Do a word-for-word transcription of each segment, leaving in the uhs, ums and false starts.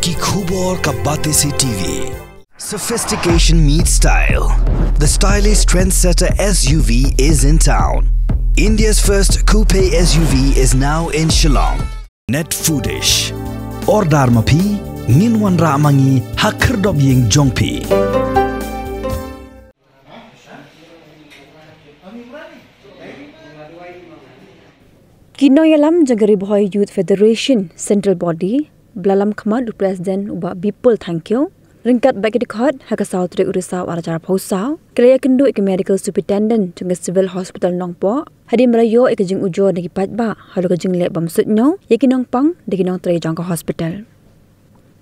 Ki khubor ka Batesi T V. Sophistication meets style. The stylish trendsetter S U V is in town. India's first coupe S U V is now in Shillong. Net Foodish. Order ma phi, ngin wanrah ma ngi ha khyrdop ïing jong phi. Ki nongïalam jong ka Ri Bhoi Youth Federation Central Body, ba la lam khmat u President u Bah Bipul Thangkhiew, ryngkat bad ki dkhot, ha ka saw tarik u Risaw ar hajar arphew saw, ki la ïakynduh ïa ka Medical Superintendent jong ka Civil Hospital Nongpoh, hadien ba la ïoh ïa ka jingujor na ki paidbah halor ka jingleh bymsuidñiew ïa ki nongpang da ki nongtrei jong ka hospital.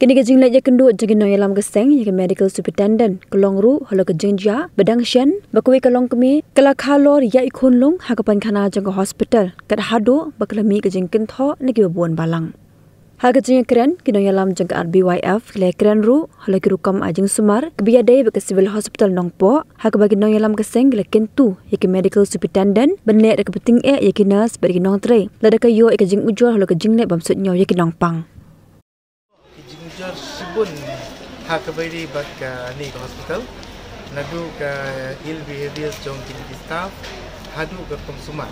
Kane ka jingleit ïakynduh jong ki nongïalam ka seng ïa ka Medical Superintendent ka long ruh halor ka jingjia ba dang shen ba kawei ka longkmie ka la kha lor ïa i khunlung ha ka painkhana jong ka hospital, kat haduh ba ka la mih ka jingkynthoh na kiba bun balang. Ha ka jingïakren, ki nongïalam jong ka R B Y F ki la ïakren ruh halor ki rukom ai jingsumar kiba ïadei bad ka Civil Hospital Nongpoh, ha kaba ki nongïalam ka seng ki la kyntu ïa ka Medical Superintendent ban leh da kaba tyngeh ïa ki nurse bad ki nongtrei, lada ka ïoh ïa ka jingujor halor ka jingleh bymsuidñiew ïa ki nongpang. Ki jingujor shibun ha kaba ïadei bad kane ka hospital, naduh ka ill behavior jong kine ki staff haduh ka rukom sumar.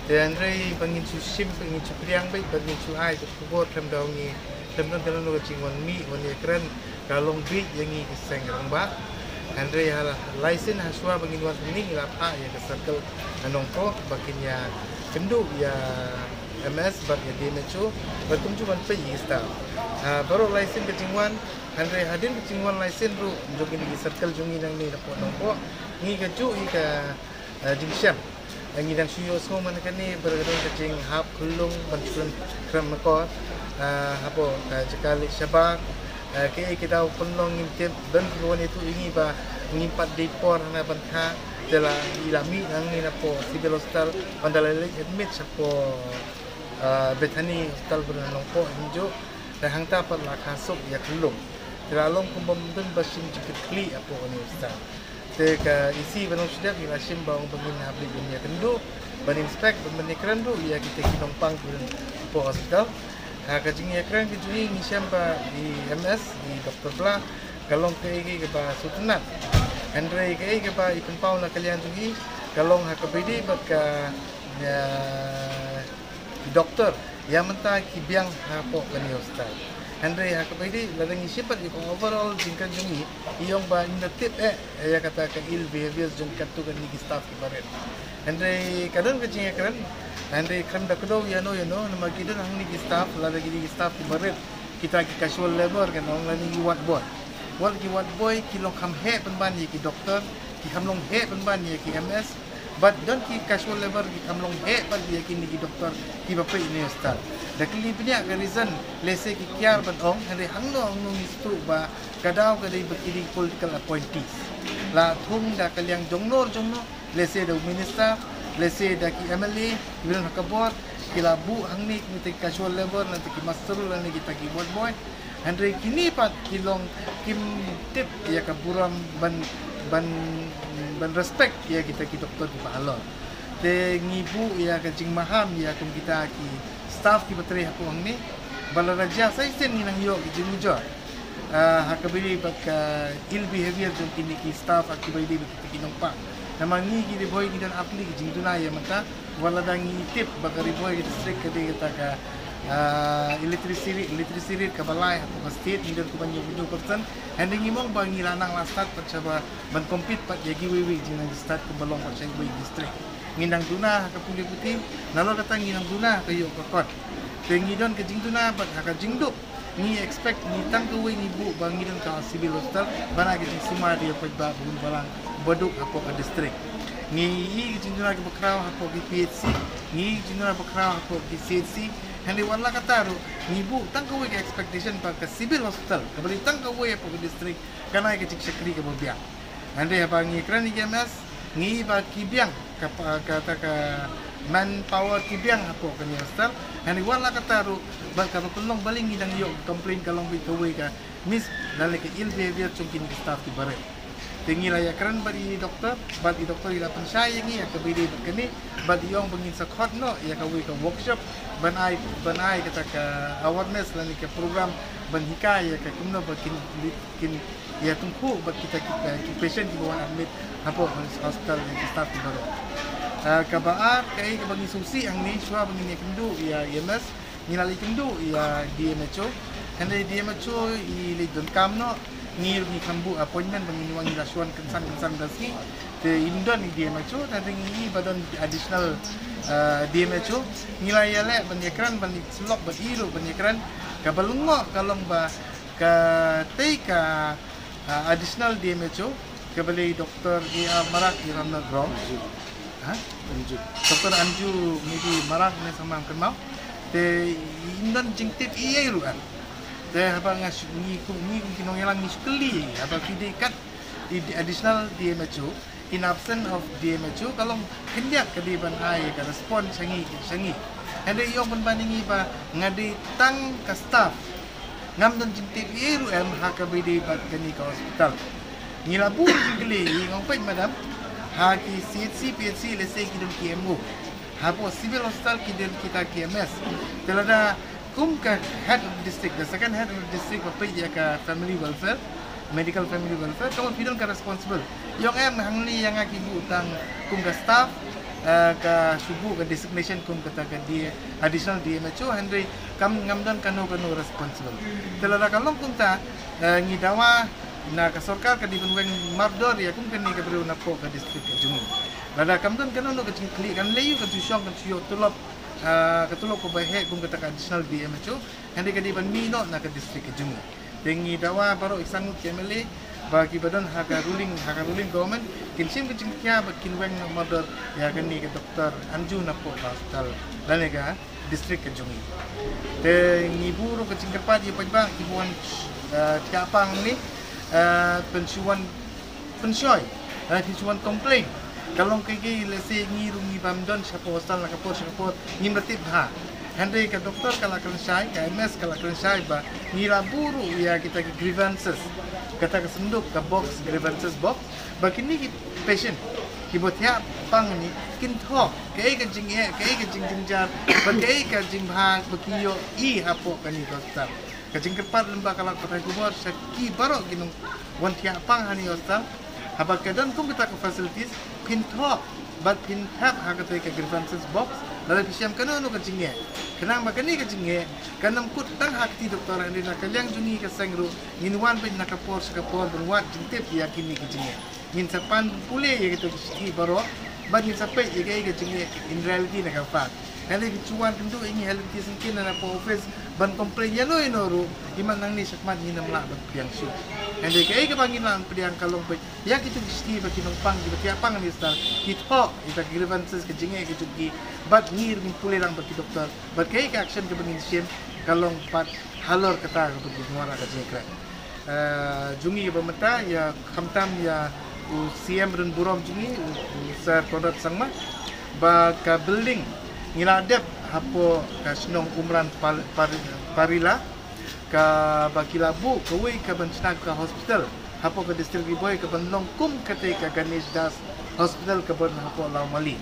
Te hynrei ba ngin shu shim, ba ngin shu pdiang beit, ba ngin shu ai ka khubor khlem da ngi, khlem da ngi, ka jingwan mih wan ïakren ka long beit ïa ngi ki seng rangbah. Hynrei ha la, lai sien ha shuwa ba ngin wan hangne ngi la phah ïa ka circle ha Nongpoh ba kin ïakynduh ïa M S bad ïa D M H O bad kumjuh ban peit ïa ki staff. Ha, baroh lai sien ka jingwan, hynrei hadien ka jingwan lai sien ruh jong kine ki circle jong ngi nangne hapoh Nongpoh, ngi kajuh ïa ka, eh, jingshem. Eh, ngi dang shu ïohsngew man kane ba ka don ka jinghap khunlung ban shu kren akor, eh, hapoh ka jaka leit shabar, eh, kaei ka daw pynlong ngim tip, don kiba wan ïathuh ïa ngi ba ngim pat dei por hana ban kha, te la i la mih nangne napoh Civil Hospital, ban da la leit admit shapoh, eh, Bethany Hospital ba don ha Nongpoh kumjuh. Te hangta pat la kha suk ïa ka lum. Te la long kumba ym don ba shim jingkitkhlieh hapoh kane ka hospital. Te ka E C ba nongshadep ngi la shim ba ong ba ngin hap leit ban ïakynduh, ban inspect, ban ïakren ruh ïa kita ki nongpang kiba don hapoh hospital. Ha ka jingïakren ka jong ngi ngi shem ba i M S, i Doktor Blah, ka long kaei kaei kaba sngewtynnat. Hynrei kaei kaba i pynpaw na ka liang jong ngi ka long ha kaba ïadei bad ka, ïa, i doktor, ïa mynta ki biang hapoh kane ka hospital. Hynrei ha kaba ïadei, lada ngi shim pat ïa ka overall jingkren jong ngi, i ong ba ngim da tip eh ïa kata ka ill behavior jong katto katne ki staff kiba rit. Hynrei ka don ka jingïakren, hynrei khlem da kdew ïano ïano, namar ki don hangne ki staff, lada kine ki staff kiba rit, kita ki casual labour kan ong, lane ki ward boy. Wat ki ward boy ki long kham heh pynban ïa ki doktor, ki kham long heh pynban ïa ki M S, bad don ki casual labour ki kham long heh pat ïa kine ki doktor kiba peit ïa kane ka hospital. Da kylli bniah ka reason, lehse ki kiar ban ong, hynrei hangno hangno ngi sngewthuh ba ka daw ka dei ba ki dei political appointees. La thung da ka liang jongno jongno, lehse da u minister, lehse da ki M L A kiba don ha ka bor, ki la buh hangne kita ki casual labour, lane kita ki muster roll, lane kita ki ward boy. Hynrei kine pat ki long kim tip ïa ka burom ban, ban, ban respect ïa kita ki doktor kiba halor. Te ngi buh ïa ka jingmaham ïa kum kita ki staff kiba trei hapoh hangne, ba lada jia sa shisien ngi nang ïoh ki jingujor, ah, ha kaba ïadei bad ka ill behavior jong kine ki staff ha kaba ïadei bad kita ki nongpang. Namar ngi ki Ri Bhoi ngi don apli ki jingduna ïa mynta, wat lada ngi tip ba ka Ri Bhoi ka district ka dei kata ka, ah, illiteracy rate, illiteracy rate kaba lai hapoh ka state, ngi don kumba hynñiew phew hynñiew percent. Hynrei ngi ong ba ngi la nang la start pat shaba ban compete pat ïa kiwei kiwei ki jingnang ki start kumba long pat sha kiwei ki district. Ngi nang duna ha ka pule puthi, nalor kata ngi nang duna ha ka ïoh ka kot. Te ngi don ka jingduna bad ha ka jingduk ngi expect, ngi tang kawei ngi buh ba ngi don ka civil hospital ban ai ka jingsumar ïa ki paidbah bun balang ba duk hapoh ka district. Ngi ïohi ki jingduna kiba khraw hapoh ki P H C, ngi ïohi ki jingduna ba khraw hapoh ki C H C. Hynrei wat la kata ruh ngi buh tang kawei ka expectation ba ka civil hospital kaba dei tang kawei hapoh ka district kan ai ka jingshakri kaba biang. Hynrei haba ngi kren ïa ki M S, ngi ïohi ba ki biang ka pa-, kata ka manpower ki biang hapoh kane ka hospital. Hynrei wat la kata ruh, ba kaba pynlong balei ngi dang ïoh ka complaint ka long beit kawei ka mis, lane ka ill behavior jong kine ki staff kiba rit. Ngi la ïakren bad i doktor, bad i doktor i la pynshai ïa ngi ïa kaba ïadei bad kane, bad i ong ba ngin sa khot noh ïa kawei ka workshop ban ai, ban ai kata ka awareness lane ka program ban hikai ïa ka kumno ba kin, kin ïa tyngkhuh bad kita, kita ki patient kiba wan admit hapoh hospital, ïa ki staff kiba wan. Ah, kaba ar, kaei kaba ngi sngewsih hangne, shuwa ba ngin ïakynduh ïa E M S, ngi la leit kynduh ïa D M H O. Hynrei D M H O i leit donkam noh, ngi ruh ngi kham buh appointment ba ngin wan, ngi la shu wan kynsan kynsan da sngi. Te im don i D M H O, te ngi i ba don additional, ah, D M H O. Ngi la ïaleh ban ïakren, ban ïasyllok bad i ruh ban ïakren. Kaba lyngngoh ka long ba katei ka, ah, additional D M H O kaba lei Doktor A R Marak i Ramnath Grow. Ha? Anju. Doktor Anju maybe Marak ne sa, ngam kynmaw. Te im don jingtip ei ei ruh. Te haba nga shu, ngi kum, ngi kum ki nongïalam ngi shu kylli, haba ki dei kat i additional D M H O, in absence of D M H O, ka long khyndiat ka dei ban ai ka response sha ngi, sha ngi. Hynrei i ong pynban ïa ngi ba nga dei tang ka staff. Ngam don jingtip ei ei ruh em ha kaba ïadei bad kane ka hospital. Ngi la buh jingkylli, i ong peit madam, ha ki C H C, P H C, lehse ki don ki M O. Hapoh civil hospital ki don kita ki M S. Te lada kum ka head of district, the second head of district ba peit ïa ka family welfare, medical family welfare, ka mut phi don ka responsible. I ong em, hangne ïa nga ki buh tang kum ka staff, eh, ka shu buh ka designation kum kata ka D-, additional D M H O, hynrei kam, ngam don kano kano responsible. Te lada ka long kumta, eh, ngi dawa na ka sorkar ka dei ban weng mardor ïa kum kane ka briew napoh ka district ka jong ngi. Lada kam don kano kano ka jingkylli, kan lei ïoh kan shu shong, kan shu ïoh tulop, eh, ka tulop kaba heh kum kata ka additional D M H O, hynrei ka dei ban mih noh na ka district ka jong ngi. Te ngi dawa baroh ki sangmut ki M L A ba kiba don ha ka ruling, ha ka ruling government, kin shim ka jingkhia bad kin weng noh mardor ïa kane ka Doktor Anju napoh ka hospital lane ka district ka jong ngi. Te ngi buh ruh ka jingkyrpad ïa paidbah kiba wan, eh, thiah pang hangne, eh, pynshoi, pynshoi, eh, pynshoi complain. Ka long kaei kaei, lehse ngi ruh ngi bym don shapoh hospital na ka por sha ka por, ngim da tip bha. Hynrei ka doktor ka la kren shai, ka M S ka la kren shai ba ngi la buh ruh ïa kita ki grievances, kata ka synduk, ka box, grievances box, ba kine ki patient kiba thiah pang hangne kin thoh kaei ka jingeh, kaei ka jingjynjar, ba kaei ka jingbha ba ki ïohi hapoh kane ka hospital. Ka jingkyrpad lyngba ka lad pathai khubor sha ki baroh ki nongwan thiah pang ha kane ka hospital, haba ka don kum kita ka facilities, phin thoh bad phin thep ha kata ka grievances box lada phi shem kano kano ka jingeh. Khnang ba kane ka jingeh kan ym kut tang ha kti doktor, hynrei na ka liang jong ngi ka seng ruh ngin wan beit na ka por sha ka por ban wad jingtip ïa kine ki jingeh. Ngin sa pan pule ïa kita ki shithi baroh bad ngin sa peit ïa kaei ka jingeh in reality na ka bynta. Hynrei phi shu wan kynduh ïa ngi ha lynti syngkien na post office ban complain ïano ïano ruh, imat nangne shakhmat ngin ym lah ban pdiang shuh. Hynrei kaei kaba ngin lah ban pdiang ka long beit ïa kito ki shithi ba ki nongpang kiba thiah pang ha kane ka hospital ki thoh ïa kita ki grievances, ka jingeh ka jong ki, bad ngi ruh ngin pule lang bad ki doktor. Bad kaei ka action kaba ngin shim ka long pat halor kata kaba ngin wanrah ka jingkren. Eh, jong ngi ba mynta ïa khamtam ïa u C M rin burom jong ngi, u, u Sir Conrad Sangma, ba ka building ngi la dep hapoh ka shnong Umran Pal-, Par-, Parila, kaba ki la buh kawei ka ban shna ka hospital hapoh ka district Ri Bhoi ka ban long kum kata ka Ganesh Das Hospital ka ban hapoh Lawmali.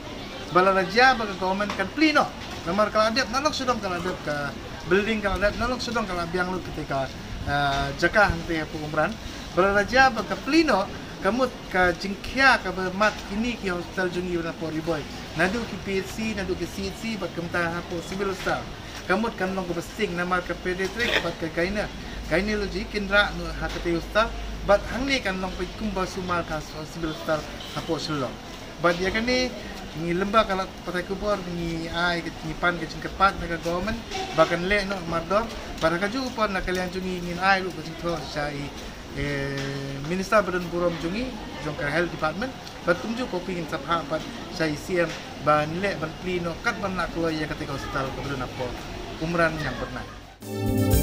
Ba lada jia ba ka government kan plie noh, namar ka la dep, na long sha dong ka la dep ka building, ka la dep, na long sha dong ka la biang lut kata ka, ah, jaka hangta hapoh Umran. Ba lada jia ba ka plie noh, ka mut ka jingkhia kaba mat kine ki hospital jong ngi napoh Ri Bhoi, naduh ki P H C, naduh ki C H C, bad kumta hapoh civil hospital. Ka mut kan long kaba sting namar ka pediatric bad ka gyne-, gynecology kin rah noh ha katei ka hospital, bad hangne kan long peit kumba sumar ka civil hospital hapoh Shillong. Bad ïa kane ngi lyngba ka lad pathai khubor ngi ai ka, ngi pan ka jingkyrpad na ka government ba kan leh noh mardor, bad ha kajuh ka por na ka liang jong ngi ngin ai ruh ka jingthoh sha i, eh, minister ba don burom jong ngi jong ka health department, bad kumjuh ka copy ngin sa phah pat sha i C M ban leh ban plie noh kat ban lah kloi ïa katei ka hospital kaba don hapoh Umran Ñiangpyrnai.